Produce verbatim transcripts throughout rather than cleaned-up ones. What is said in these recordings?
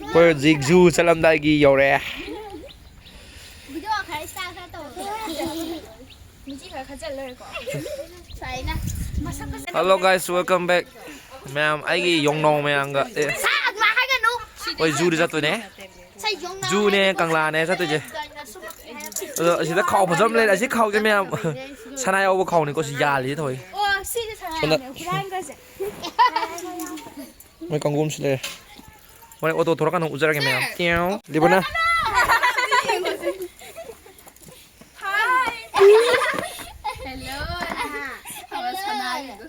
ꯑꯩꯈꯣꯏ ꯍꯧꯖꯤꯛ ꯖꯨ ꯆꯠꯂꯝꯗꯥꯏꯒꯤ ꯌꯧꯔꯛꯑꯦ꯫ Hello guys, welcome back. ꯃꯌꯥꯝ, ꯑꯩꯒꯤ ꯌꯣꯡꯅꯥꯎ ꯃꯌꯥꯝꯒ, ꯑꯦ, ꯑꯩꯈꯣꯏ ꯖꯨꯗ ꯆꯠꯇꯣꯏꯅꯦ꯫ ꯖꯨꯅꯦ, ꯀꯪꯂꯥꯅꯦ ꯆꯠꯇꯣꯏꯁꯦ꯫ ꯑꯗꯣ ꯑꯁꯤꯗ ꯈꯥꯎ ꯐꯖꯕ ꯑꯃ ꯂꯩꯔꯦ꯫ ꯑꯁꯤ ꯈꯥꯎꯁꯦ ꯃꯌꯥꯝ ꯁꯅꯥ ꯌꯥꯎꯕ ꯈꯥꯎꯅꯤꯀꯣ꯫ ꯁꯤ ꯌꯥꯜꯂꯤꯁꯦ ꯊꯧꯏ꯫ ꯑꯣ, ꯁꯤꯁꯦ ꯁꯅꯥ ꯁꯣꯝꯗ ꯌꯥꯎꯕꯅꯦ꯫ ꯍꯨꯔꯥꯟꯈ꯭ꯔꯁꯦ꯫ ꯃꯣꯏ ꯀꯥꯡꯒꯨ ꯑꯃꯁꯨ ꯂꯩꯔꯦ꯫ ꯍꯣꯔꯦꯟ ꯑꯣꯇꯣ ꯊꯣꯔꯛꯀꯥꯟꯗ ꯎꯖꯔꯒꯦ ꯃꯌꯥꯝ꯫ ꯇꯦꯎ꯫ ꯂꯤꯕꯅ꯫ Hello, ꯁꯅꯥꯒꯤꯗꯣ꯫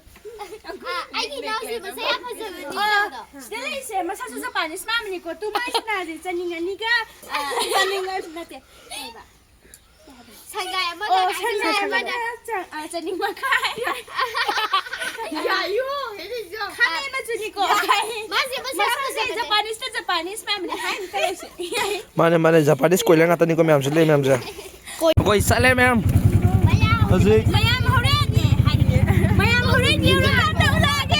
ꯑ, ꯑꯩꯒꯤ ꯏꯅꯥꯎꯁꯦ ꯃꯁꯛ ꯌꯥꯝ ꯐꯖꯕꯅꯤ, ꯑ, ꯏꯅꯥꯎꯗꯣ꯫ ꯁꯤꯗ ꯂꯩꯔꯤꯁꯦ ꯃꯁꯛꯁꯨ ꯖꯄꯥꯅꯤꯁ ꯃꯥꯟꯕꯅꯤꯀꯣ꯫ ꯇꯨ ꯃꯥꯏ ꯁꯅꯥꯁꯦ ꯆꯅꯤꯡ ꯑꯅꯤꯒ, ꯑ, ꯆꯅꯤꯡ ꯅꯠꯇꯦ꯫ ꯁꯪꯒꯥꯏ ꯑꯃꯒ ꯑꯣ, ꯁꯪꯒꯥꯏ ꯁꯪꯒꯥꯏ ꯑꯃꯒ ꯑꯃꯒ꯫ ꯆ-, ꯑ, ꯆꯅꯤ ꯃꯈꯥꯏ꯫ ꯌꯥꯏꯌꯣ, ꯍꯦꯔꯤꯖꯣ꯫ ꯈꯥꯃꯦꯟ ꯃꯆꯨꯅꯤꯀꯣ꯫ ꯃꯥꯁꯦ ꯃꯁꯛ ꯌꯥꯝ ꯃꯁꯛꯁꯦ ꯐꯖꯕꯅꯦ꯫ ꯖꯄꯥꯅꯤꯁꯇ ꯖꯄꯥꯅꯤꯁ ꯃꯌꯥꯝꯅꯦ ꯍꯥꯏ ꯑꯝꯇ ꯂꯩꯁꯦ꯫ ꯃꯥꯅꯦ, ꯃꯥꯅꯦ, ꯖꯄꯥꯅꯤꯁ ꯀꯣꯏꯂꯔ ꯉꯥꯛꯇꯅꯤꯀꯣ ꯃꯌꯥꯝꯁꯦ ꯂꯩ ꯃꯌꯥꯝꯁꯦ꯫ ꯃꯌꯥꯝ꯫ ꯑꯩꯈꯣꯏ ꯆꯠꯂꯦ ꯃꯌꯥꯝ꯫ ꯃꯌꯥꯝ꯫ ꯍꯧꯖꯤꯛ꯫ ꯃꯌꯥꯝ ꯍꯣꯔꯦꯟꯅꯦ ꯍꯥꯏꯗꯤ꯫ ꯃꯌꯥꯝ ꯍꯣꯔꯦꯟ ꯌꯦꯡꯉꯨꯔꯀꯥꯟꯗ ꯎꯠꯂꯛꯑꯒꯦ꯫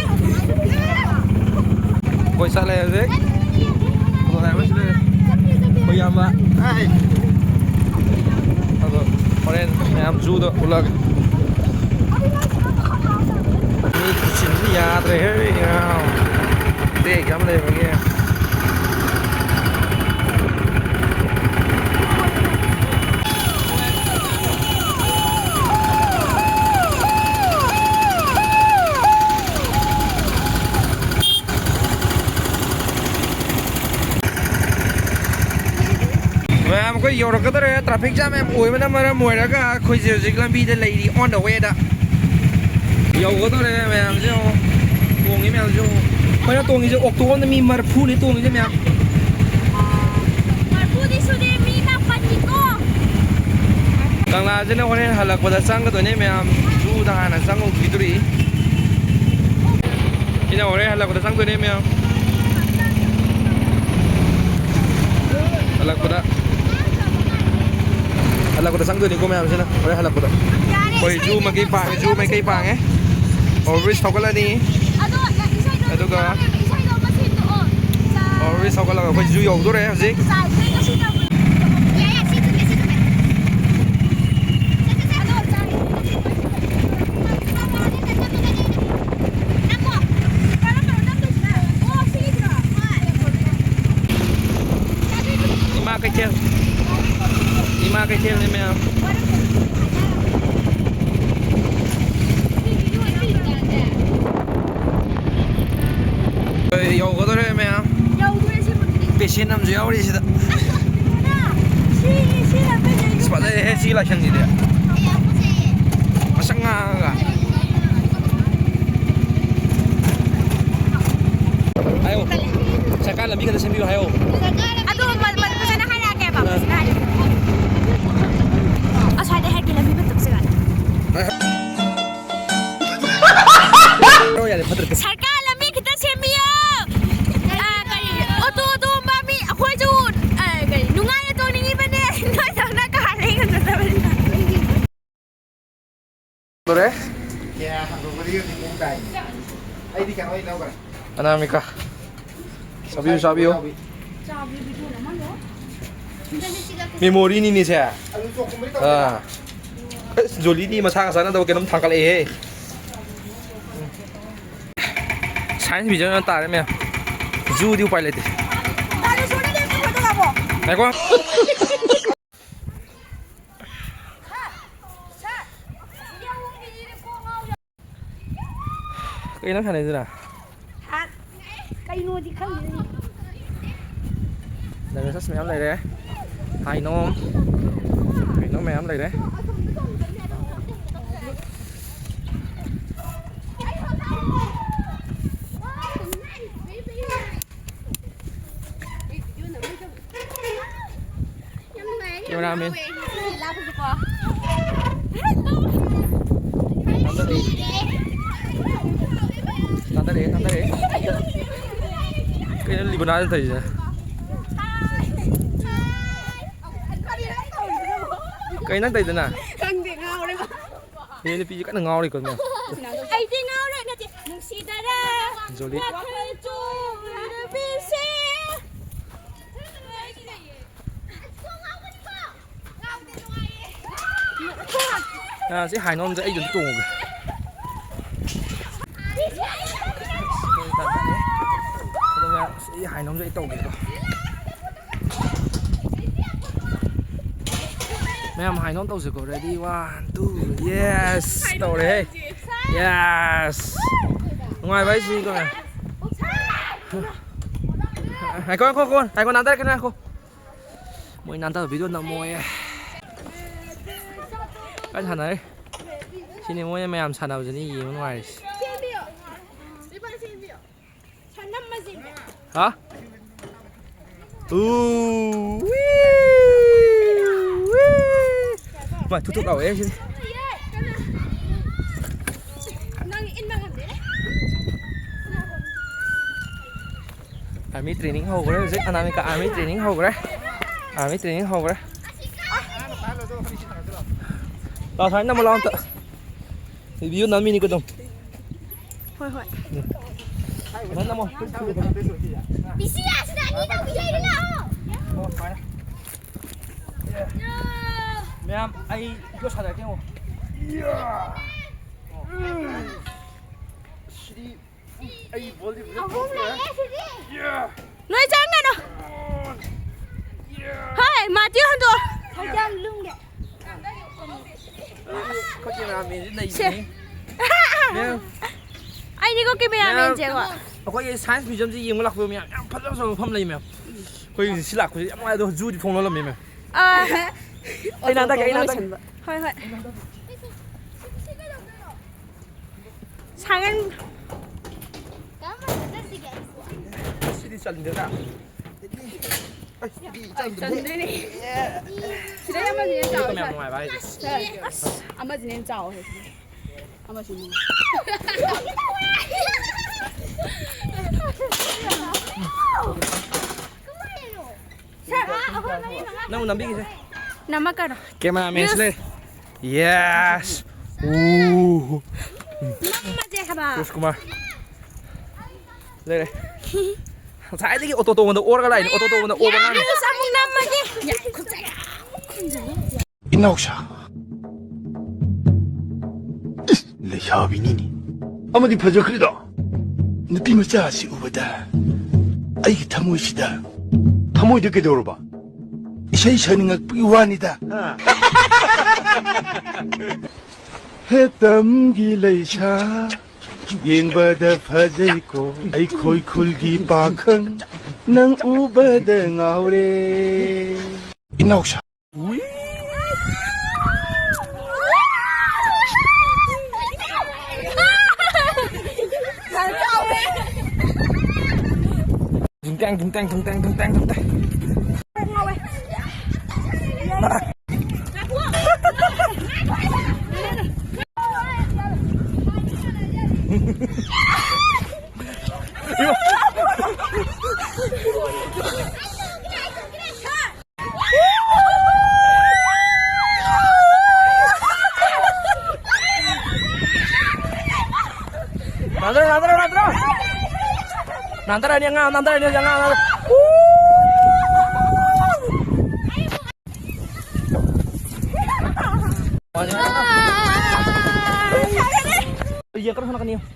ꯑꯩꯈꯣꯏ ꯆꯠꯂꯦ ꯍꯧꯖꯤꯛ꯫ ꯑꯗꯣ ꯂꯥꯏ ꯑꯃꯁꯨ ꯂꯩꯔꯦ꯫ ꯑꯩꯈꯣꯏ ꯏꯌꯥꯝꯕ꯫ ꯍꯥꯏ꯫ ꯑꯗꯣ ꯍꯣꯔꯦꯟ ꯃꯌꯥꯝ ꯖꯨꯗ ꯎꯠꯂꯛꯑꯒꯦ꯫ ꯃꯤ ꯈꯨꯆꯤꯟꯗꯤ ꯌꯥꯗ꯭ꯔꯦꯍꯦ, ꯏꯌꯥꯝ꯫ ꯕꯦꯛ ꯌꯥꯝ ꯂꯩꯕꯒꯤ꯫ ꯃꯌꯥꯝ, ꯑꯩꯈꯣꯏ ꯌꯧꯔꯛꯀꯗꯧꯔꯦ꯫ ꯇ꯭ꯔꯥꯐꯤꯛ ꯖꯥꯝ ꯌꯥꯝ ꯑꯣꯏꯕꯅ ꯃꯔꯝ ꯑꯣꯏꯔꯒ ꯑꯩꯈꯣꯏꯁꯦ ꯍꯧꯖꯤꯛ ꯂꯝꯕꯤꯗ ꯂꯩꯔꯤ, on the way ꯗ꯫ ꯌꯧꯒꯗꯧꯔꯦ ꯃꯌꯥꯝꯁꯦ ꯌꯦꯡꯉꯣ꯫ ꯇꯣꯡꯉꯤ ꯃꯌꯥꯝꯁꯦ ꯌꯦꯡꯉꯣ꯫ ꯑꯩꯈꯣꯏꯅ ꯇꯣꯡꯉꯤꯁꯦ ꯑꯣꯛꯇꯣ ꯑꯃꯗ ꯃꯤ ꯃꯔꯤꯐꯨꯅꯤ ꯇꯣꯡꯉꯤꯁꯦ ꯃꯌꯥꯝ꯫ ꯃꯔꯤꯐꯨꯗꯤ ꯁꯨꯗꯦ, ꯃꯤ ꯃꯥꯄꯟꯅꯤꯀꯣ꯫ ꯀꯪꯂꯥꯁꯤꯅ ꯍꯣꯔꯦꯟ ꯍꯜꯂꯛꯄꯗ ꯆꯪꯒꯗꯣꯏꯅꯦ ꯃꯌꯥꯝ꯫ ꯖꯨꯗ ꯍꯥꯟꯅ ꯆꯪꯉꯨꯈꯤꯗꯣꯔꯤ꯫ ꯁꯤꯅ ꯍꯣꯔꯦꯟ ꯍꯜꯂꯛꯄꯗ ꯆꯪꯗꯣꯏꯅꯦ ꯃꯌꯥꯝ꯫ ꯍꯜꯂꯛꯄꯗ, ꯍꯜꯂꯛꯄꯗ ꯆꯪꯗꯣꯏꯅꯤꯀꯣ ꯃꯌꯥꯝꯁꯤꯅ, ꯍꯣꯔꯦꯟ ꯍꯜꯂꯛꯄꯗ꯫ ꯌꯥꯔꯦ, ꯑꯩꯈꯣꯏ ꯖꯨ ꯏꯁꯩꯗꯣ, ꯃꯥꯏꯀꯩ ꯄꯥꯡꯉꯦ, ꯏꯁꯩꯗꯣ ꯖꯨ ꯃꯥꯏꯀꯩ ꯄꯥꯡꯉꯦ꯫ ꯑꯗꯣ ꯅꯪ ꯏꯁꯩꯗꯣ ꯑꯗꯨꯒ ꯅꯪ ꯏꯁꯩꯗꯣ ꯑꯃ ꯁꯤꯟꯗꯣꯛꯑꯣ꯫ ꯆꯥ-, ꯊꯧꯒꯠꯂꯒ ꯑꯩꯈꯣꯏ ꯖꯨ ꯌꯧꯗꯣꯔꯦ ꯍꯧꯖꯤꯛ꯫ ꯏꯃꯥ ꯀꯩꯊꯦꯜ, ꯏꯃꯥ ꯀꯩꯊꯦꯜꯅꯤ ꯃꯌꯥꯝ꯫ ꯌꯧꯒꯗꯧꯔꯦ ꯃꯌꯥꯝ꯫ ꯌꯧꯗꯣꯔꯦ ꯁꯤꯕꯨꯗꯤ꯫ ꯄꯦꯁꯦꯟ ꯑꯃꯁꯨ ꯌꯥꯎꯔꯤ ꯁꯤꯗ꯫ ꯁꯤ, ꯁꯤ ꯂꯥꯛꯇꯣꯏꯅꯦ꯫ ꯑꯁ, ꯐꯖꯩꯍꯦ ꯁꯤ ꯂꯥꯏꯁꯪꯁꯤꯗꯤ꯫ ꯃꯁꯛ ꯉꯥꯡꯉꯒ꯫ ꯍꯥꯏꯌꯣ꯫ ꯁꯔꯀꯥꯔ ꯂꯝꯕꯤ ꯈꯛꯇ ꯁꯦꯝꯕꯤꯌꯨ ꯍꯥꯏꯌꯣ꯫ ꯑꯗꯨ ꯃ-, ꯃ-, ꯐꯖꯅ ꯍꯥꯏꯔꯛꯑꯒꯦꯕ, ꯑꯥ꯫ ꯐꯖꯅ ꯍꯥꯏꯔꯛꯑꯒꯦ꯫ ꯑꯁ꯭ꯋꯥꯏꯗ ꯍꯥꯏꯔꯛꯀꯦ, ꯂꯝꯕꯤ ꯐꯠꯇꯕꯁꯦ ꯀꯥꯏꯅ꯫ ꯍꯥꯏꯔꯣ ꯌꯥꯔꯦ, ꯐꯠꯇ꯭ꯔꯦ꯫ ꯁꯔꯀꯥꯔ ꯂꯝꯕꯤ ꯈꯤꯇ ꯁꯦꯝꯕꯤꯌꯣ꯫ ꯑ, ꯀꯔꯤ, ꯑꯣꯇꯣ ꯇꯣꯡꯕ ꯃꯤ ꯑꯩꯈꯣꯏꯁꯨ, ꯑ, ꯀꯔꯤ, ꯅꯨꯡꯉꯥꯏꯅ ꯇꯣꯡꯅꯤꯡꯉꯤꯕꯅꯦ꯫ ꯅꯣꯏꯗꯧꯅ ꯀꯥꯔ ꯂꯩ ꯉꯝꯗꯕꯅꯤꯅ꯫ ꯂꯣꯏꯔꯦ꯫ ꯑꯩꯗꯤ ꯀꯩꯅꯣ ꯑꯣꯏꯅ ꯂꯧꯈ꯭ꯔꯦ꯫ ꯑꯅꯥꯃꯤꯀꯥ꯫ ꯆꯥꯕꯤꯌꯨ, ꯆꯥꯕꯤꯌꯨ꯫ ꯃꯦꯃꯣꯔꯤꯅꯤꯅꯦ ꯁꯦ꯫ ꯑꯥ꯫ ꯑꯁ, ꯖꯣꯂꯤꯗꯤ ꯃꯁꯥꯒ ꯆꯥꯟꯅꯗꯕ ꯀꯩꯅꯣꯝ ꯊꯥꯡꯒꯠꯂꯛꯑꯦꯍꯦ꯫ ꯁꯥꯏꯟꯁ ꯃ꯭ꯌꯨꯖꯤꯌꯝ ꯌꯥꯝ ꯇꯥꯔꯦ ꯃꯌꯥꯝ꯫ ꯖꯨꯗꯤ ꯎꯄꯥꯏ ꯂꯩꯇꯦ꯫ ꯉꯥꯏꯈꯣ꯫ ꯀꯩꯅꯣ ꯁꯥꯟꯅꯩꯗꯨꯅ? ꯍꯥ? ꯀꯩꯅꯣꯗꯤ ꯈꯪꯗꯦ꯫ Dinosaurs ꯃꯌꯥꯝ ꯂꯩꯔꯦ꯫ ꯍꯥꯏꯅꯣꯝ꯫ ꯀꯩꯅꯣ ꯃꯌꯥꯝ ꯂꯩꯔꯦ꯫ ꯌꯥꯝ ꯅꯨꯡꯉꯥꯏ, ꯌꯥꯝ ꯀꯦꯃꯦꯔꯥꯃꯦꯟ꯫ ꯍꯔꯥꯎꯋꯦ ꯉꯁꯤꯗꯤ ꯂꯥꯛꯄꯁꯦꯀꯣ꯫ ꯊꯥꯗꯔꯛꯑꯦ, ꯊꯥꯗꯔꯛꯑꯦ꯫ ꯀꯩꯅꯣ ꯂꯤꯕꯅꯥꯅ ꯇꯧꯔꯤꯁꯦ? ꯀꯩ ꯅꯪ ꯇꯧꯔꯤꯗꯨꯅ? ꯈꯪꯗꯦ, ꯉꯥꯎꯔꯦ ꯃꯥ꯫ ꯅꯦ ꯅꯨꯄꯤꯁꯦ ꯀꯟꯅ ꯉꯥꯎꯔꯤꯀꯣ, ꯃꯌꯥꯝ꯫ ꯑꯩꯗꯤ ꯉꯥꯎꯔꯦ, ꯅꯠꯇꯦ, ꯅꯨꯡꯁꯤꯗꯔꯦ꯫ ꯖꯣꯂꯤ꯫ ꯋꯥꯈꯜ ꯆꯣꯏꯔꯕꯤꯁꯦ꯫ ꯑ, ꯁꯤ ꯍꯥꯏꯅꯣꯝꯁꯦ ꯑꯩ ꯑꯗꯨꯝ ꯇꯣꯡꯉꯒꯦ꯫ ꯑꯗꯨꯒ ꯁꯤ ꯍꯥꯏꯅꯣꯝꯁꯦ ꯑꯩ ꯇꯧꯒꯦꯀꯣ꯫ ꯃꯌꯥꯝ ꯍꯥꯏꯅꯣꯝ ꯇꯧꯁꯤꯀꯣ꯫ Ready, one, two, yes! ꯇꯧꯔꯦꯍꯦ꯫ Yes! ꯅꯨꯡꯉꯥꯏꯕ ꯍꯥꯏꯁꯤꯅꯤꯀꯣ, ꯃꯌꯥꯝ꯫ ꯉꯥꯏꯈꯣ, ꯉꯥꯏꯈꯣ, ꯉꯥꯏꯈꯣ, ꯉꯥꯏꯈꯣ, ꯅꯥꯟꯊꯔꯛꯀꯅꯤ, ꯉꯥꯏꯈꯣ꯫ ꯃꯣꯏ ꯅꯥꯟꯊꯕ video ꯅꯝꯃꯣꯌꯦ꯫ ꯀꯟꯅ ꯁꯥꯟꯅꯔꯤ꯫ ꯁꯤꯅꯤ ꯃꯣꯏꯅ ꯃꯌꯥꯝ ꯁꯥꯟꯅꯕꯁꯤꯅꯤ ꯌꯦꯡꯕ ꯅꯨꯡꯉꯥꯏꯔꯤꯁꯦ꯫ ꯍꯥ? ꯎ, ꯎꯏ, ꯎꯏ꯫ ꯃꯥ ꯊꯨꯛ ꯊꯨꯛ ꯂꯥꯎꯋꯦ ꯁꯤꯗꯤ꯫ Army training ꯍꯧꯈ꯭ꯔꯦ ꯍꯧꯖꯤꯛ꯫ ꯑꯅꯥꯃꯤꯀꯥ army training ꯍꯧꯈ꯭ꯔꯦ꯫ Army training ꯍꯧꯈ꯭ꯔꯦ꯫ ꯂꯥꯎ, ꯁꯨꯃꯥꯏꯅ ꯅꯝꯃꯣ ꯂꯥꯎ ꯑꯝꯇ꯫ Video ꯅꯝꯃꯤꯅꯤꯀꯣ ꯑꯗꯨꯝ꯫ ꯍꯣꯏ, ꯍꯣꯏ꯫ ꯁꯨꯃꯥꯏꯅ ꯅꯝꯃꯣ꯫ ꯕꯤꯁꯤ, ꯑꯁꯤꯗ ꯑꯅꯤ ꯇꯧꯕꯤꯒꯦ, ꯂꯥꯛꯑꯣ꯫ ꯑꯣ, ꯁꯨꯃꯥꯏꯅ꯫ ꯃꯌꯥꯝ, ꯑꯩ video ꯁꯥꯟꯅꯔꯛꯀꯦ ꯌꯦꯡꯉꯣ꯫ ꯁꯤꯗꯤ ꯑꯩ ꯕꯣꯜꯗꯤ ꯐꯖꯅ ꯑꯍꯨꯝ ꯊꯣꯛꯈ꯭ꯔꯦ꯫ ꯂꯩꯌꯦ ꯁꯤꯗꯤ꯫ ꯅꯣꯏ ꯆꯪꯒꯅꯨ꯫ ꯍꯣꯏ, ꯃꯥꯇꯤ ꯍꯟꯗꯣꯛ꯫ ꯍꯛꯆꯥꯡ ꯂꯨꯝꯒꯦ꯫ ꯑꯩꯈꯣꯏ cameramanꯁꯤ ꯁꯦ꯫ ꯅꯩꯕꯅꯤ꯫ ꯃꯌꯥꯝ꯫ ꯑꯩꯗꯤꯀꯣ cameramanꯁꯦꯀꯣ꯫ ꯃꯌꯥꯝ, ꯑꯩꯈꯣꯏꯒꯤ science museumꯁꯤ ꯌꯦꯡꯕ ꯂꯥꯛꯄ ꯃꯌꯥꯝ ꯌꯥꯝ ꯐꯖ ꯐꯖꯕ ꯃꯐꯝ ꯂꯩ ꯃꯌꯥꯝ꯫ ꯑꯩꯈꯣꯏ ꯁꯤ ꯂꯥꯛꯄꯁꯦ ꯌꯥꯝ ꯅꯨꯡꯉꯥꯏ, ꯑꯗꯣ zooꯗꯤ ꯊꯣꯡ ꯂꯣꯜꯂꯝꯃꯦ ꯃꯌꯥꯝ꯫ ꯑꯥ꯫ ꯑꯩ ꯅꯥꯟꯊꯒꯦ, ꯑꯩ ꯅꯥꯟꯊꯒꯦ꯫ ꯍꯣꯏ, ꯍꯣꯏ꯫ ꯁꯥꯡꯍꯟ-, ꯀꯔꯝꯕꯗ ꯆꯠꯁꯤꯒꯦ ꯑꯩꯁꯤꯕꯣ? ꯁꯤꯗꯤ ꯆꯟꯗꯦꯗ꯫ ꯑꯩ ꯁꯤꯗꯤ ꯆꯟꯗꯦ꯫ ꯆꯟꯗꯣꯏꯅꯦ꯫ ꯁꯤꯗꯩ ꯑꯃꯁꯤꯅ ꯆꯥꯎꯋꯦ, ꯌꯥꯝ ꯁꯥꯔ꯫ ꯅꯨꯡꯉꯥꯏꯕ ꯍꯥꯏꯁꯦ꯫ ꯁꯥꯔ, ꯑꯁ, ꯑꯃꯁꯤꯅ ꯍꯦꯟꯅ ꯆꯥꯎꯋꯦ꯫ ꯑꯃꯁꯤꯅ꯫ ꯅꯪ ꯅꯝꯕꯤꯒꯤꯁꯦ꯫ ꯅꯝꯃꯛꯀꯅꯣ꯫ Cameramanꯁꯤ ꯂꯩ꯫ Yes. ꯎ꯫ ꯅꯝꯃꯁꯦ ꯍꯥꯏꯕ꯫ ꯀ꯭ꯔꯤꯁ ꯀꯨꯃꯥꯔ꯫ ꯂꯩꯔꯦ꯫ ꯉꯁꯥꯏꯗꯒꯤ ꯑꯣꯇꯣ ꯇꯣꯡꯕꯗ ꯑꯣꯔꯒ ꯂꯥꯛꯏꯅꯦ꯫ ꯑꯣꯇꯣ ꯇꯣꯡꯕꯗ ꯑꯣꯕ ꯉꯥꯡꯉꯤ꯫ Reels ꯑꯃꯨꯛ ꯅꯝꯃꯒꯦ꯫ ꯏꯅꯥꯎꯁꯥ꯫ ꯁꯥꯕꯤꯅꯤꯅꯦ꯫ ꯑꯃꯗꯤ ꯐꯖꯈ꯭ꯔꯤꯗꯣ꯫ ꯅꯨꯄꯤ ꯃꯆꯥ ꯑꯁꯤ ꯎꯕꯗ ꯑꯩꯒꯤ ꯊꯃꯣꯏꯁꯤꯗ ꯊꯃꯣꯏꯗ ꯀꯩꯗꯧꯔꯕ? ꯏꯁꯩ ꯁꯛꯅꯤꯡꯉꯛꯄꯒꯤ ꯋꯥꯅꯤꯗ꯫ ꯍꯦꯇꯝꯒꯤ ꯂꯩꯁꯥ ꯌꯦꯡꯕꯗ ꯐꯖꯩꯀꯣ ꯑꯩꯈꯣꯏ ꯈꯨꯜꯒꯤ ꯄꯥꯈꯪ ꯅꯪ ꯎꯕꯗ ꯉꯥꯎꯔꯦ꯫ ꯏꯅꯥꯎꯁꯥ꯫ ꯇꯦꯡ ꯇꯦꯡ ꯇꯦꯡ ꯇꯦꯡ ꯇꯦꯡ ꯇꯦꯡ ꯇꯦꯡ ꯇꯦꯡ ꯇꯦꯡ꯫ ꯅꯥꯟꯊꯔꯣ, ꯅꯥꯟꯊꯔꯣ, ꯅꯥꯟꯊꯔꯣ꯫ ꯅꯥꯟꯊꯔꯅꯤ ꯑꯉꯥꯡ, ꯅꯥꯟꯊꯔꯅꯤ ꯍꯧꯖꯤꯛ ꯑꯉꯥꯡ꯫ ꯌꯦꯡꯀꯅꯨ, ꯁꯣꯝ ꯅꯥꯀꯟ ꯌꯦꯡꯉꯨ꯫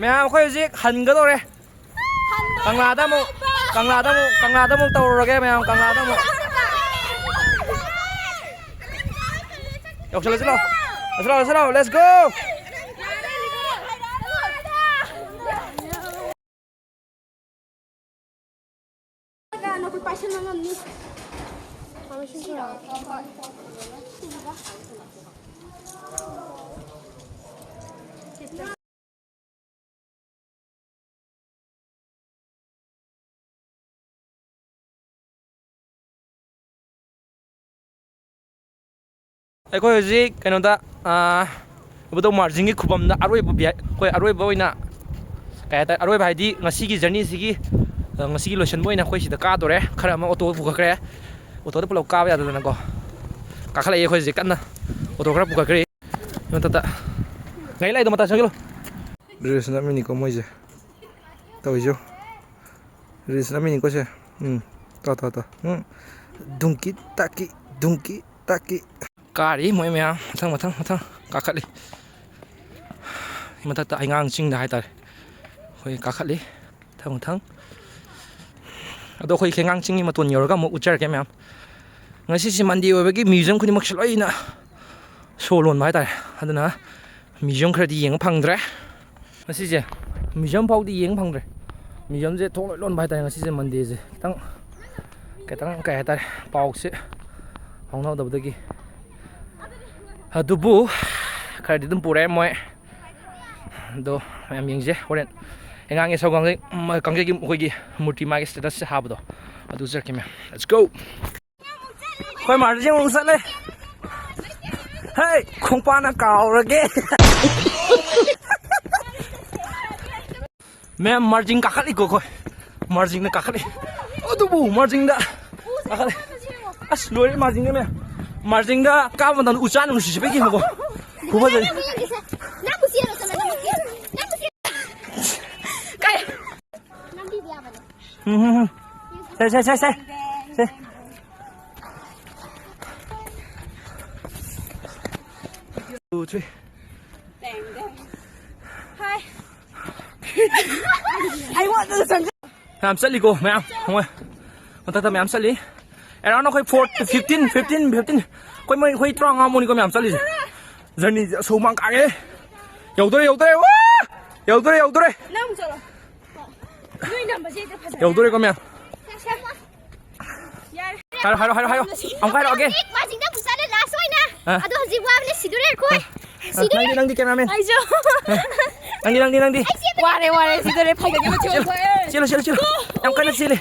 ꯃꯌꯥꯝ, ꯑꯩꯈꯣꯏ ꯍꯧꯖꯤꯛ ꯍꯟꯒꯗꯧꯔꯦ꯫ ꯀꯪꯂꯥꯗ ꯑꯃꯨꯛ, ꯀꯪꯂꯥꯗ ꯑꯃꯨꯛ, ꯀꯪꯂꯥꯗ ꯑꯃꯨꯛ ꯇꯧꯔꯨꯔꯒꯦ ꯃꯌꯥꯝ, ꯀꯪꯂꯥꯗ ꯑꯃꯨꯛ꯫ ꯌꯧꯁꯜꯂꯁꯤ ꯂꯥꯎ꯫ ꯌꯧꯁꯜꯂꯛꯑꯣ, ꯌꯧꯁꯜꯂꯛꯑꯣ, let's go! ꯑꯩꯈꯣꯏ ꯍꯧꯖꯤꯛ ꯀꯩꯅꯣꯗ, ꯑꯥ, ꯏꯕꯨꯙꯧ ꯃꯥꯔꯖꯤꯡꯒꯤ ꯈꯨꯕꯝꯗ ꯑꯔꯣꯏꯕ ꯚꯤ-, ꯑꯩꯈꯣꯏ ꯑꯔꯣꯏꯕ ꯑꯣꯏꯅ, ꯀꯩ ꯍꯥꯏꯇꯥꯔꯦ, ꯑꯔꯣꯏꯕ ꯍꯥꯏꯗꯤ ꯉꯁꯤꯒꯤ journey ꯁꯤꯒꯤ, ꯑ, ꯉꯁꯤꯒꯤ ꯂꯣꯏꯁꯤꯟꯕ ꯑꯣꯏꯅ ꯑꯩꯈꯣꯏ ꯁꯤꯗ ꯀꯥꯗꯣꯔꯦ꯫ ꯈꯔ ꯑꯃ ꯑꯣꯇꯣ ꯄꯨꯈꯠꯈ꯭ꯔꯦ꯫ ꯑꯣꯇꯣꯗ ꯄꯨꯂꯞ ꯀꯥꯕ ꯌꯥꯗꯗꯅꯀꯣ꯫ ꯀꯥꯈꯠꯂꯛꯏ ꯑꯩꯈꯣꯏ ꯍꯧꯖꯤꯛ ꯀꯟꯅ꯫ ꯑꯣꯇꯣ ꯈꯔ ꯄꯨꯈꯠꯈ꯭ꯔꯦ꯫ ꯃꯊꯛꯇ ꯒꯥꯔꯤ ꯂꯥꯛꯏꯗꯣ ꯃꯇꯥꯏ ꯆꯪꯁꯤꯜꯂꯣ꯫ ꯔꯤꯜꯁ ꯅꯝꯃꯤꯅꯤꯀꯣ ꯃꯣꯏꯁꯦ ꯇꯧꯔꯤꯁꯦ꯫ ꯔꯤꯜꯁ ꯅꯝꯃꯤꯅꯤꯀꯣ ꯁꯦ꯫ ꯎꯝ꯫ ꯇꯥ, ꯇꯥ, ꯇꯥ꯫ ꯎꯝ꯫ ꯗꯨꯡꯀꯤ ꯇꯥꯀꯤ꯫ ꯗꯨꯡꯀꯤ ꯇꯥꯛꯀꯤ꯫ ꯀꯥꯔꯤ ꯃꯣꯏ ꯃꯌꯥꯝ ꯃꯊꯪ, ꯃꯊꯪ, ꯃꯊꯪ ꯀꯥꯈꯠꯂꯤ꯫ ꯃꯊꯛꯇ ꯍꯩꯉꯥꯡ ꯆꯤꯡꯗ ꯍꯥꯏꯇꯥꯔꯦ꯫ ꯑꯩꯈꯣꯏ ꯀꯥꯈꯠꯂꯤ꯫ ꯃꯊꯪ, ꯃꯊꯪ꯫ ꯑꯗꯣ ꯑꯩꯈꯣꯏ ꯍꯩꯉꯥꯡ ꯆꯤꯡꯒꯤ ꯃꯇꯣꯟ ꯌꯧꯔꯒ ꯑꯃꯨꯛ ꯎꯠꯆꯔꯛꯀꯦ ꯃꯌꯥꯝ꯫ ꯉꯁꯤꯁꯦ Monday ꯑꯣꯏꯕꯒꯤ museum ꯈꯨꯗꯤꯡꯃꯛꯁꯦ ꯂꯣꯏꯅ ꯁꯣ ꯂꯣꯟꯕ ꯍꯥꯏꯇꯥꯔꯦ꯫ ꯑꯗꯨꯅ museum ꯈꯔꯗꯤ ꯌꯦꯡꯕ ꯐꯪꯗ꯭ꯔꯦ꯫ ꯉꯁꯤꯁꯦ museum ꯐꯥꯎꯗꯤ ꯌꯦꯡꯕ ꯐꯪꯗ꯭ꯔꯦ꯫ Museumꯁꯦ ꯊꯣꯡ ꯂꯣꯏ ꯂꯣꯟꯕ ꯍꯥꯏꯇꯥꯔꯦ꯫ ꯉꯁꯤꯁꯦ Mondayꯁꯦ ꯈꯤꯇꯪ, ꯈꯤꯇꯪ ꯀꯩ ꯍꯥꯏꯇꯥꯔꯦ, ꯄꯥꯎꯁꯦ ꯐꯥꯎꯅꯗꯕꯗꯒꯤ꯫ ꯑꯗꯨꯕꯨ ꯈꯔꯗꯤ ꯑꯗꯨꯝ ꯄꯨꯔꯛꯑꯦ ꯃꯣꯏ꯫ ꯑꯗꯣ ꯃꯌꯥꯝ ꯌꯦꯡꯁꯦ ꯍꯣꯔꯦꯟ꯫ ꯑꯉꯥꯡꯒꯤ ꯁꯒꯣꯜ ꯀꯥꯡꯖꯩ, ꯎꯝ, ꯀꯥꯡꯖꯩꯒꯤ ꯃꯈꯣꯏꯒꯤ ꯃꯨꯔꯇꯤ ꯃꯥꯒꯤ statusꯁꯦ ꯍꯥꯞꯄꯗꯣ ꯑꯗꯨ ꯆꯠꯈꯤ ꯃꯌꯥꯝ꯫ Let's go꯫ ꯑꯩꯈꯣꯏ ꯃꯥꯔꯖꯤꯡ ꯑꯃꯨꯛ ꯆꯠꯂꯦ꯫ ꯍꯦ, ꯈꯣꯡꯄꯥꯛꯅ ꯀꯥꯎꯔꯒꯦ꯫ ꯃꯌꯥꯝ ꯃꯥꯔꯖꯤꯡ ꯀꯥꯈꯠꯂꯤꯀꯣ ꯑꯩꯈꯣꯏ꯫ ꯃꯥꯔꯖꯤꯡꯗ ꯀꯥꯈꯠꯂꯤ꯫ ꯑꯗꯨꯕꯨ ꯃꯥꯔꯖꯤꯡꯗ ꯀꯥꯈꯠꯂꯤ꯫ ꯑꯁ, ꯂꯣꯏꯔꯦ ꯃꯥꯔꯖꯤꯡꯗ ꯃꯌꯥꯝ꯫ ꯃꯥꯔꯖꯤꯡꯗ ꯀꯥꯕ ꯃꯇꯝꯗ ꯎꯆꯥꯟ ꯅꯨꯡꯁꯤꯠ ꯁꯤꯠꯄꯒꯤ ꯌꯦꯡꯉꯨꯀꯣ꯫ ꯈꯨꯐꯖꯗꯤ꯫ ꯅꯪ ꯄꯨꯁꯤꯔꯣ, ꯆꯠꯂꯣ, ꯅꯪ ꯄꯨꯁꯤꯔꯣ꯫ ꯅꯪ ꯄꯨꯁꯤꯔꯣ꯫ ꯀꯥꯏ? ꯅꯝꯕꯤꯕ ꯌꯥꯕꯅꯦ꯫ ꯎꯝ, ꯎꯝ, ꯎꯝ꯫ ꯁꯦ, ꯁꯦ, ꯁꯦ, ꯁꯦ꯫ ꯁꯦ꯫ Two, three꯫ ꯍꯥꯏ꯫ ꯃꯌꯥꯝ ꯆꯠꯂꯤꯀꯣ, ꯃꯌꯥꯝ꯫ ꯍꯣꯏ꯫ ꯃꯊꯛꯇ ꯃꯌꯥꯝ ꯆꯠꯂꯤ꯫ Around ꯑꯩꯈꯣꯏ four, fifteen, fifteen, fifteen꯫ ꯑꯩꯈꯣꯏ ꯃꯣꯏ, ꯑꯩꯈꯣꯏ ꯇꯔꯥꯃꯉꯥ ꯃꯨꯛꯅꯤꯀꯣ ꯃꯌꯥꯝ ꯆꯠꯂꯤꯁꯦ꯫ Journeyꯁꯦ ꯑꯁꯨꯛ ꯃꯥꯡ ꯀꯥꯒꯦ꯫ ꯌꯧꯗꯣꯔꯦ, ꯌꯧꯗꯣꯔꯦ꯫ ꯋꯥ! ꯌꯧꯗꯣꯔꯦ, ꯌꯧꯗꯣꯔꯦ꯫ ꯅꯪ ꯑꯃꯨꯛ ꯆꯠꯂꯣ꯫ ꯅꯣꯏ ꯅꯝꯕꯁꯦ ꯍꯦꯛꯇ ꯐꯖꯔꯦ꯫ ꯌꯧꯗꯣꯔꯦꯀꯣ ꯃꯌꯥꯝ꯫ ꯌꯥꯔꯦ꯫ ꯍꯥꯏꯔꯣ, ꯍꯥꯏꯔꯣ, ꯍꯥꯏꯔꯣ, ꯍꯥꯏꯔꯣ꯫ ꯑꯃꯨꯛ ꯍꯥꯏꯔꯛꯑꯣ, again꯫ ꯍꯧꯖꯤꯛ ꯃꯥꯔꯖꯤꯡꯗ ꯑꯃꯨꯛ ꯆꯠꯂꯦ, last ꯑꯣꯏꯅ꯫ ꯑꯥ꯫ ꯑꯗꯣ ꯍꯧꯖꯤꯛ ꯋꯥꯕꯅ ꯁꯤꯗꯣꯔꯦ ꯑꯩꯈꯣꯏ꯫ ꯑꯥ꯫ ꯁꯤꯗꯣꯔꯦ꯫ ꯅꯪꯗꯤ, ꯅꯪꯗꯤ cameraman꯫ ꯑꯩꯁꯨ꯫ ꯑꯥ꯫ ꯅꯪꯗꯤ, ꯅꯪꯗꯤ, ꯅꯪꯗꯤ꯫ ꯋꯥꯔꯦ, ꯋꯥꯔꯦ, ꯁꯤꯗꯣꯔꯦ, ꯐꯥꯏꯒꯟꯒꯤ ꯃꯆꯨ ꯆꯦꯜꯂꯨ, ꯑꯣꯏꯔꯦ꯫ ꯆꯦꯜꯂꯨ, ꯆꯦꯜꯂꯨ, ꯆꯦꯜꯂꯨ꯫ ꯌꯥꯝ ꯀꯟꯅ ꯆꯦꯜꯂꯤ꯫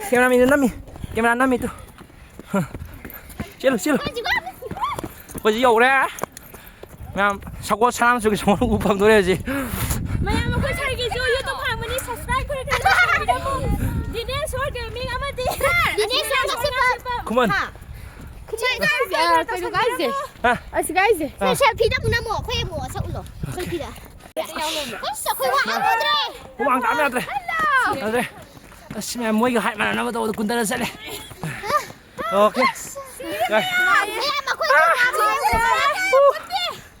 Cameramanꯗ ꯅꯝꯃꯤ꯫ Camera ꯅꯝꯃꯤ ꯇꯨ꯫ ꯆꯦꯜꯂꯨ, ꯆꯦꯜꯂꯨ꯫ ꯑꯩꯈꯣꯏꯁꯨ ꯌꯧꯔꯦ꯫ ꯃꯌꯥꯝ, ꯁꯒꯣꯜ ꯁꯅꯥ ꯃꯆꯨꯒꯤ ꯁꯒꯣꯜ ꯎꯕ ꯐꯪꯗꯣꯔꯦ ꯍꯧꯖꯤꯛ꯫ ꯃꯌꯥꯝ, ꯑꯩꯈꯣꯏ ꯁꯥꯏꯒꯤꯁꯨ YouTube ꯍꯥꯡꯕꯅꯤ, subscribe ꯈꯔ ꯈꯔ ꯇꯧꯕꯤꯔꯝꯃꯨ꯫ ꯗꯤꯅꯦꯁ ꯍꯣꯔ ꯒꯦꯃꯤꯡ ꯑꯃꯗꯤ ꯗꯤꯅꯦꯁ ꯍꯣꯔ ꯒꯦꯃꯤꯡ꯫ ꯈꯨꯃꯟ꯫ ꯁꯦ, ꯁꯦ, ꯁꯦ, ꯀꯩꯅꯣ ꯀꯥꯏꯁꯦ? ꯍꯥ? ꯑꯁ, ꯀꯥꯏꯁꯦ? ꯁꯦ, ꯑꯥ꯫ Selfieꯗ ꯑꯃꯨꯛ ꯅꯝꯃꯣ, ꯑꯩꯈꯣꯏ ꯑꯃꯨꯛ ꯁꯛ ꯎꯠꯂꯣ꯫ Selfieꯗ꯫ ꯑꯁ, ꯑꯩꯈꯣꯏ ꯋꯥ ꯉꯥꯡ ꯎꯗ꯭ꯔꯦ꯫ ꯍꯨꯃꯥꯡ ꯇꯥꯕ ꯌꯥꯗ꯭ꯔꯦ꯫ ꯌꯥꯗ꯭ꯔꯦ꯫ ꯑꯁ, ꯃꯌꯥꯝ, ꯃꯣꯏꯒ height ꯃꯥꯟꯅꯅꯕ ꯇꯧꯕꯗ ꯀꯨꯟꯗꯅ ꯆꯠꯂꯦ꯫ Okay.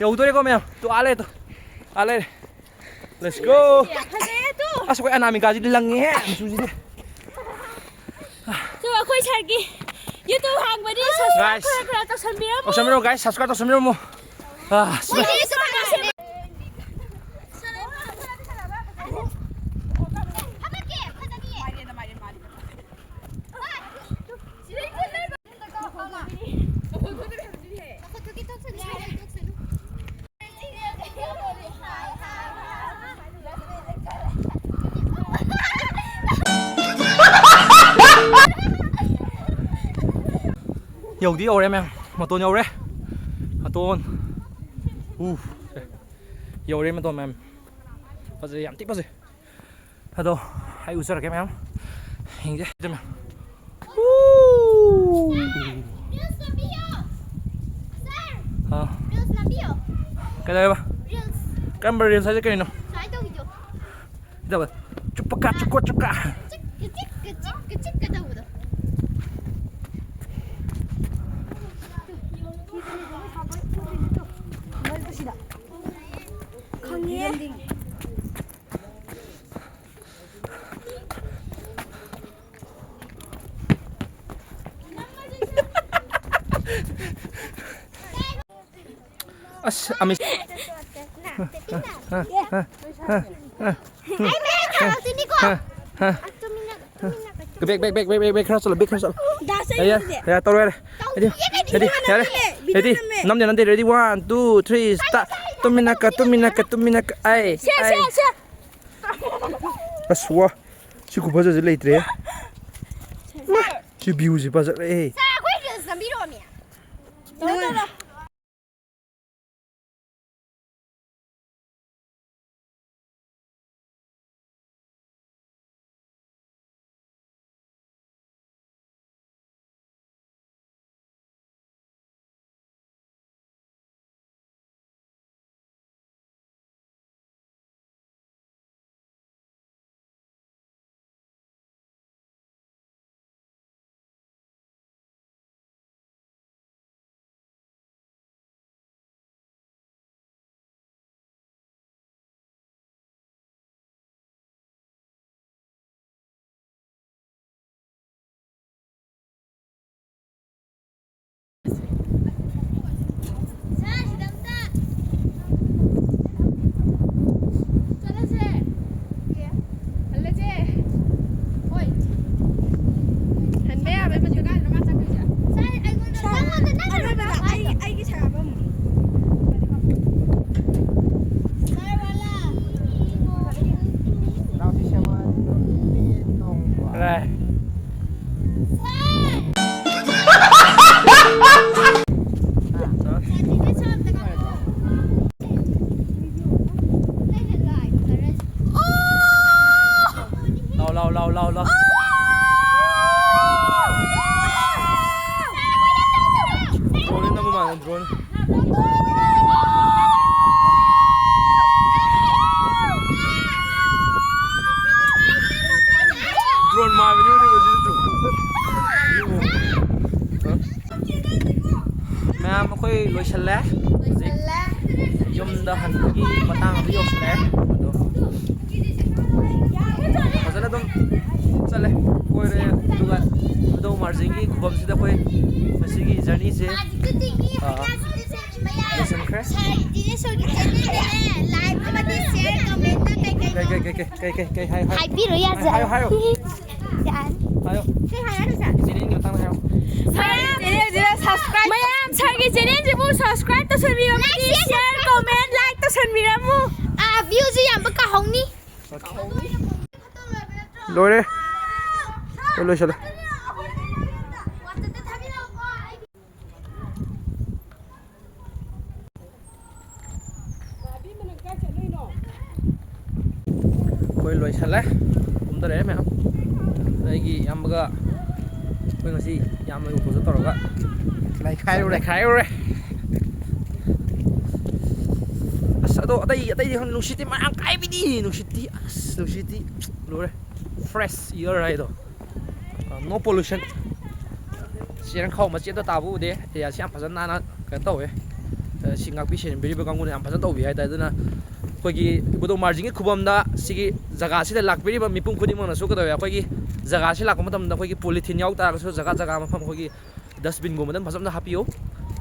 ꯌꯧꯗꯣꯔꯦꯀꯣ ꯃꯌꯥꯝ꯫ ꯇꯨ ꯑꯥ ꯂꯩꯔꯦ ꯇꯨ꯫ ꯑꯥ ꯂꯩꯔꯦ꯫ Let's go. ꯑꯁ, ꯑꯩꯈꯣꯏ ꯑꯅꯥꯃꯤꯀꯥꯁꯤꯗꯤ ꯂꯪꯉꯦꯍꯦ, ꯃꯆꯨꯁꯤꯗꯤ꯫ ꯇꯨ ꯑꯩꯈꯣꯏ ꯁꯥꯔꯒꯤ YouTube ꯍꯥꯡꯕꯅꯤ, subscribe ꯈꯔ ꯈꯔ ꯇꯧꯁꯟꯕꯤꯔꯝꯃꯣ꯫ ꯇꯧꯁꯟꯕꯤꯔꯝꯃꯣ guys, subscribe ꯇꯧꯁꯟꯕꯤꯔꯝꯃꯣ꯫ ꯑꯥ, ꯌꯧꯗꯤ ꯌꯧꯔꯦ ꯃꯌꯥꯝ, ꯃꯇꯣꯟ ꯌꯧꯔꯦ꯫ ꯃꯇꯣꯟ꯫ ꯎ꯫ ꯌꯧꯔꯦ ꯃꯇꯣꯟ ꯃꯌꯥꯝ꯫ ꯐꯖꯩ, ꯌꯥꯝ ꯊꯤ ꯐꯖꯩ꯫ ꯑꯗꯣ ꯑꯩ ꯎꯠꯆꯔꯛꯀꯦ ꯃꯌꯥꯝ꯫ ꯌꯦꯡꯁꯦ ꯃꯌꯥꯝ꯫ ꯎ꯫ ꯑꯥ꯫ ꯀꯩꯗꯧꯋꯦꯕ? ꯀꯔꯝꯕ reels ꯍꯥꯏꯁꯦ ꯀꯩꯅꯣ? ꯏꯗꯕ꯫ ꯆꯨꯞꯄꯀꯥ ꯆꯨꯞꯀꯣ ꯆꯨꯞꯀꯥ꯫ ꯈꯪꯉꯦ꯫ ꯑꯁ ꯑꯃꯤ꯫ Back, back, back, back, back, back, ꯈꯔ ꯆꯠꯂꯣ, back ꯈꯔ ꯆꯠꯂꯣ꯫ ꯌꯥꯔꯦ, ꯌꯥꯔꯦ, ꯌꯥꯔꯦ, ꯇꯧꯔꯣ, ꯌꯥꯔꯦ꯫ Ready, ready, ꯌꯥꯔꯦ꯫ Ready, ꯅꯝꯗꯦ, ꯅꯝꯗꯦ, ready, one, two, three, start. ꯇꯨꯃꯤꯟꯅꯀ, ꯇꯨꯃꯤꯟꯅꯀ, ꯇꯨꯃꯤꯟꯅꯀ, ꯑꯩ, ꯑꯩ꯫ ꯑꯁ ꯋꯥ, ꯁꯤ ꯈꯨꯐꯖꯁꯦ ꯂꯩꯇ꯭ꯔꯦ꯫ ꯁꯤ viewꯁꯦ ꯐꯖꯔꯦ꯫ ꯆꯠꯂꯁꯦ꯫ ꯍꯜꯂꯁꯦ꯫ ꯍꯣꯏ꯫ ꯍꯟꯕ ꯌꯥꯕꯩ ꯃꯇꯝ꯫ ꯀꯥꯏꯗꯅꯣ ꯃꯥ ꯆꯠꯈ꯭ꯔꯤꯁꯦ? ꯁꯥꯏ, ꯑꯩꯉꯣꯟꯗ, ꯅꯪꯉꯣꯟꯗ ꯅꯪꯅ ꯑꯩ, ꯂꯣꯏꯕ ꯑꯩꯒꯤ ꯁꯥꯕ ꯑꯃꯨꯛ꯫ ꯁꯥꯏ ꯋꯥꯂꯥ꯫ ꯀꯗꯥꯏ? ꯂꯥꯎ, ꯂꯥꯎ, ꯂꯥꯎ, ꯂꯥꯎ, ꯂꯥꯎ꯫ Drone ꯅꯝꯕ ꯃꯥꯜꯂꯦ, drone꯫ Drone ꯃꯥꯟꯕꯅꯤ, ꯎꯔꯤꯕ ꯁꯤꯗꯤ drone꯫ ꯃꯌꯥꯝ ꯑꯩꯈꯣꯏ ꯂꯣꯏꯁꯜꯂꯦ꯫ ꯍꯧꯖꯤꯛ ꯌꯨꯝꯗ ꯍꯟꯕꯒꯤ ꯃꯇꯥꯡ ꯑꯗꯨ ꯌꯧꯁꯜꯂꯛꯑꯦ꯫ ꯑꯗꯣ ꯐꯖꯅ ꯑꯗꯨꯝ ꯆꯠꯂꯦ, ꯀꯣꯏꯔꯦ, ꯑꯗꯨꯒ ꯏꯕꯨꯙꯧ ꯃꯥꯔꯖꯤꯡꯒꯤ ꯈꯨꯕꯝꯁꯤꯗ ꯑꯩꯈꯣꯏ ꯉꯁꯤꯒꯤ journey ꯁꯦ, ꯑ, ꯂꯣꯏꯁꯤꯟꯈ꯭ꯔꯦ꯫ ꯀꯩ, ꯀꯩ, ꯀꯩ, ꯀꯩ, ꯀꯩ, ꯀꯩ, ꯀꯩ ꯍꯥꯏ, ꯍꯥꯏ? ꯍꯥꯏꯕꯤꯔꯣ ꯌꯥꯖꯔꯦ꯫ ꯍꯥꯏꯌꯣ, ꯍꯥꯏꯌꯣ꯫ ꯌꯥꯔꯦ꯫ ꯍꯥꯏꯌꯣ꯫ ꯀꯩ ꯍꯥꯏ ꯍꯥꯏꯅꯣ ꯁꯥꯔ? Channel ꯒꯤ ꯃꯇꯥꯡꯗ ꯍꯥꯏꯌꯣ꯫ ꯃꯌꯥꯝ channel ꯁꯤꯗ subscribe, ꯃꯌꯥꯝ ꯁꯥꯔꯒꯤ channel ꯁꯤꯕꯨ subscribe ꯇꯧꯁꯟꯕꯤꯔꯝꯃꯨ, like, share, share, comment, like ꯇꯧꯁꯟꯕꯤꯔꯝꯃꯨ꯫ ꯑꯥ, view ꯁꯨ ꯌꯥꯝꯕ ꯀꯥꯍꯧꯅꯤ꯫ Okay꯫ ꯂꯣꯏꯔꯦ꯫ ꯂꯣꯏ ꯂꯣꯏꯁꯜꯂꯦ꯫ ꯑꯩꯈꯣꯏ ꯂꯣꯏꯁꯜꯂꯦ, ꯀꯨꯝꯊꯔꯛꯑꯦ ꯃꯌꯥꯝ꯫ ꯑꯩꯒꯤ ꯏꯌꯥꯝꯕꯒ ꯑꯩꯈꯣꯏ ꯉꯁꯤ ꯏꯌꯥꯝꯕꯒꯤ ꯑꯣꯇꯣꯗ ꯇꯧꯔꯒ ꯂꯩꯈꯥꯏꯔꯨꯔꯦ꯫ ꯂꯩꯈꯥꯏꯔꯨꯔꯦ꯫ ꯑꯁ, ꯑꯗꯣ ꯑꯇꯩ, ꯑꯇꯩꯗꯤ ꯈꯪꯗꯦ, ꯅꯨꯡꯁꯤꯠꯇꯤ ꯃꯔꯥꯡ ꯀꯥꯏꯕꯤꯅꯤ, ꯅꯨꯡꯁꯤꯠꯇꯤ, ꯑꯁ, ꯅꯨꯡꯁꯤꯠꯇꯤ ꯂꯣꯏꯔꯦ, fresh air ꯍꯥꯏꯗꯣ꯫ No pollution꯫ ꯆꯦꯔꯪꯈꯥꯎ ꯃꯆꯦꯠꯇ ꯇꯥꯕ ꯎꯗꯦ꯫ Area ꯁꯤ ꯌꯥꯝ ꯐꯖꯅ ꯅꯥꯟꯅ ꯀꯩꯅꯣ ꯇꯧꯋꯦ꯫ ꯑ, ꯁꯤ ꯉꯥꯛꯄꯤ ꯁꯦꯟꯕꯤꯔꯤꯕ ꯀꯥꯡꯕꯨꯅ ꯌꯥꯝ ꯐꯖꯅ ꯇꯧꯕꯤ ꯍꯥꯏꯇꯥꯔꯦ꯫ ꯑꯗꯨꯅ ꯑꯩꯈꯣꯏꯒꯤ ꯏꯕꯨꯙꯧ ꯃꯥꯔꯖꯤꯡꯒꯤ ꯈꯨꯕꯝꯗ ꯁꯤꯒꯤ ꯖꯒꯥꯁꯤꯗ ꯂꯥꯛꯄꯤꯔꯤꯕ ꯃꯤꯄꯨꯝ ꯈꯨꯗꯤꯡꯃꯛꯅꯁꯨ ꯀꯩꯗꯧꯋꯦ, ꯑꯩꯈꯣꯏꯒꯤ ꯖꯒꯥꯁꯤ ꯂꯥꯛꯄ ꯃꯇꯝꯗ ꯑꯩꯈꯣꯏꯒꯤ polythene ꯌꯥꯎ ꯇꯥꯔꯒꯁꯨ ꯖꯒꯥ ꯖꯒꯥ ꯃꯐꯝ ꯑꯩꯈꯣꯏꯒꯤ ꯗꯁꯕꯤꯟꯒꯨꯝꯕꯗ ꯐꯖꯅ ꯍꯥꯞꯄꯤꯌꯨ꯫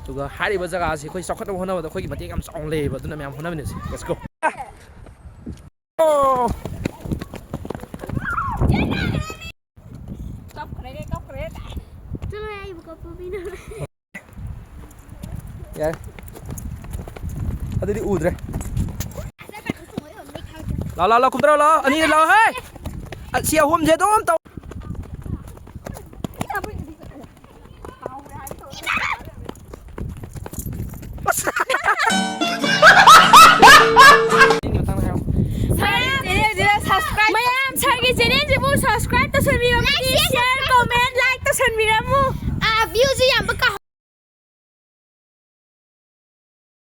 ꯑꯗꯨꯒ ꯍꯥꯏꯔꯤꯕ ꯖꯒꯥꯁꯤ ꯑꯩꯈꯣꯏ ꯆꯥꯎꯈꯠꯅꯕ ꯍꯣꯠꯅꯕꯗ ꯑꯩꯈꯣꯏꯒꯤ ꯃꯇꯦꯡ ꯌꯥꯝ ꯆꯥꯎꯅ ꯂꯩꯌꯦꯕ, ꯑꯗꯨꯅ ꯃꯌꯥꯝ ꯍꯣꯠꯅꯃꯤꯟꯅꯁꯤ꯫ Let's go. ꯆꯠꯂꯣꯍꯦ, ꯑꯩꯕꯨ ꯀꯞꯄ ꯃꯤꯅ꯫ ꯌꯥꯔꯦ꯫ ꯑꯗꯨꯗꯤ ꯎꯗ꯭ꯔꯦ꯫ ꯂꯥꯎ, ꯂꯥꯎ, ꯂꯥꯎ, ꯀꯨꯝꯊꯔꯣ, ꯂꯥꯎ꯫ ꯑꯅꯤꯗ ꯂꯥꯎ, ꯍꯦ꯫ ꯑ, ꯁꯤ ꯑꯍꯨꯝꯁꯦ ꯑꯗꯨꯝ ꯇꯧ꯫ ꯃꯌꯥꯝ ꯁꯥꯔꯒꯤ ꯆꯦꯅꯦꯜꯁꯤꯕꯨ ꯁꯕꯁꯀ꯭ꯔꯥꯏꯕ ꯇꯧꯁꯟꯕꯤꯔꯝꯃꯗꯤ, ꯁꯤꯌꯔ, ꯀꯣꯃꯦꯟ, ꯂꯥꯏꯛ ꯇꯧꯁꯟꯕꯤꯔꯝꯃꯨ꯫ ꯚ꯭ꯌꯨꯁꯨ ꯌꯥꯝꯕ ꯀꯥ